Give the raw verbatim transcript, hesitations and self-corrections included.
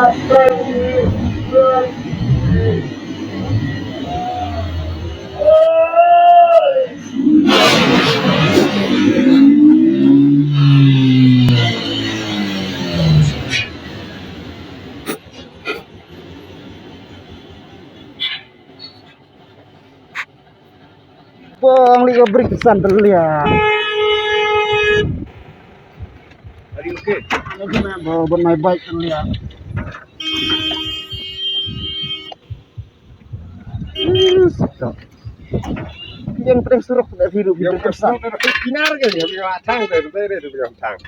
Bong li ka brake san telia. Are you okay? Lagi na bo ban mai bike telia. Stop. Yang pernah surok tak biru biru kesan. Kinar ke dia bilang tang, dia dia dia bilang tang.